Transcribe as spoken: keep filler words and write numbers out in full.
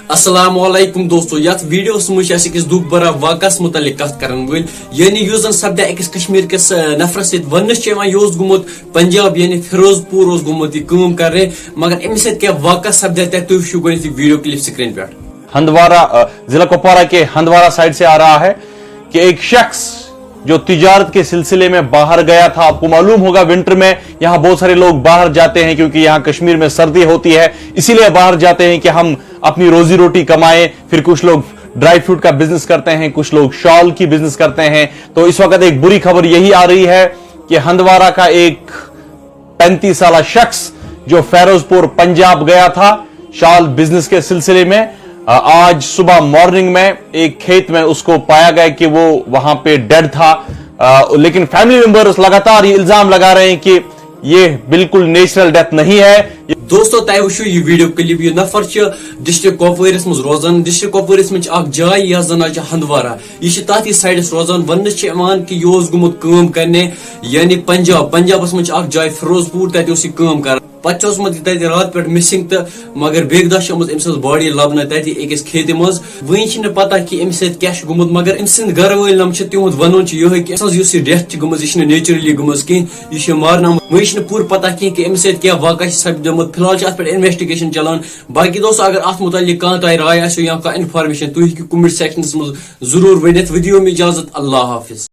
السلام علیکم دوستو، یتھ ویڈیوس منٛز چھِ أسۍ أکِس دُکھ بھرا واقعس متعلق کتھ کرن وٲلۍ، یعنی یُس زن سپدے أکِس کشمیر کِس، آ، نفرس سۭتۍ۔ وننس چھِ یِوان، یہِ اوس گوٚمُت پنجاب، یعنی فیروز پور اوس گوٚمُت یہِ کٲم کرنہِ، مگر أمِس سۭتۍ کیٛاہ واقعہ سپدے، تۄہہِ تُہۍ وٕچھِو گۄڈٕنیتھ یہِ ویڈیو کلپ سکرین پٮ۪ٹھ۔ ہندوارہ، آ، ضلع کپوارہ کے ہندوارہ سائیڈ سے آ رہا ہے کہ ایک شخص جو تجارت کے سلسلے میں باہر گیا تھا، آپ کو معلوم ہوگا ونٹر میں یہاں بہت سارے لوگ باہر جاتے ہیں کیونکہ یہاں کشمیر میں سردی ہوتی ہے، اسی لیے باہر جاتے ہیں کہ ہم اپنی روزی روٹی کمائیں۔ پھر کچھ لوگ ڈرائی فروٹ کا بزنس کرتے ہیں، کچھ لوگ شال کی بزنس کرتے ہیں۔ تو اس وقت ایک بری خبر یہی آ رہی ہے کہ ہندوارہ کا ایک پینتیس سالہ شخص جو فیروز پور پنجاب گیا تھا شال بزنس کے سلسلے میں، آ، آج صبح مارننگ میں ایک کھیت میں اس کو پایا گیا کہ وہ وہاں پہ ڈیڈ تھا۔ آ، لیکن فیملی ممبرز لگاتار یہ الزام لگا رہے ہیں کہ یہ بالکل نیچرل ڈیتھ نہیں ہے۔ دوستو، تۄہہِ وٕچھِو یہِ ویڈیو کلپ، یہِ نفر چھُ ڈسٹرکٹ کۄپوٲرِس منٛز روزان۔ ڈسٹرکٹ کۄپوٲرِس منٛز چھِ اکھ جاے، یتھ زن ناو چھُ ہندوارہ۔ یہِ چھِ تتھ سایڈس روزان۔ وننہٕ چھِ یِوان کہِ یہِ اوس گوٚمُت کٲم کرنہِ، یعنی پنجاب۔ پنجابس منٛز چھِ اکھ جاے فیروز پور، تتہِ اوس یہِ کٲم کران۔ پتہٕ چھُ اوسمُت یہِ تتہِ راتہٕ پٮ۪ٹھ مسنگ تہٕ مگر بیٚکہِ دۄہ چھِ آمٕژ أمۍ سٕنٛز باڈی لبنہٕ تتہِ أکِس کھیتہِ منٛز۔ وٕنہِ چھِنہٕ پتہ کہِ أمِس سۭتۍ کیٛاہ چھُ گوٚمُت، مگر أمۍ سٕنٛدۍ گرٕ وٲلۍ لم چھِ، تِہُنٛد ونُن چھُ یِہوٚے کہِ أمۍ سٕنٛز یُس یہِ ڈیتھ چھِ گٔمٕژ، یہِ چھِنہٕ نیچرلی گٔمٕژ کینٛہہ، یہِ چھِ مارنہٕ آمُت۔ وٕنہِ چھِنہٕ پوٗرٕ پتہ کینٛہہ کہِ أمِس سۭتۍ کیٛاہ واقعہ چھِ سپدیومُت۔ فی الحال چھِ اتھ پٮ۪ٹھ انویسٹیگیشن چلان۔ باقی دوستو، اگر اتھ متعلق کانٛہہ تۄہہِ راے آسیو یا کانٛہہ انفارمیشن، تُہۍ ہیٚکِو کمنٹ سیکشنس منٛز ضروٗر ؤنِتھ۔ وۄنۍ دِیِو مےٚ اجازت، اللہ حافظ۔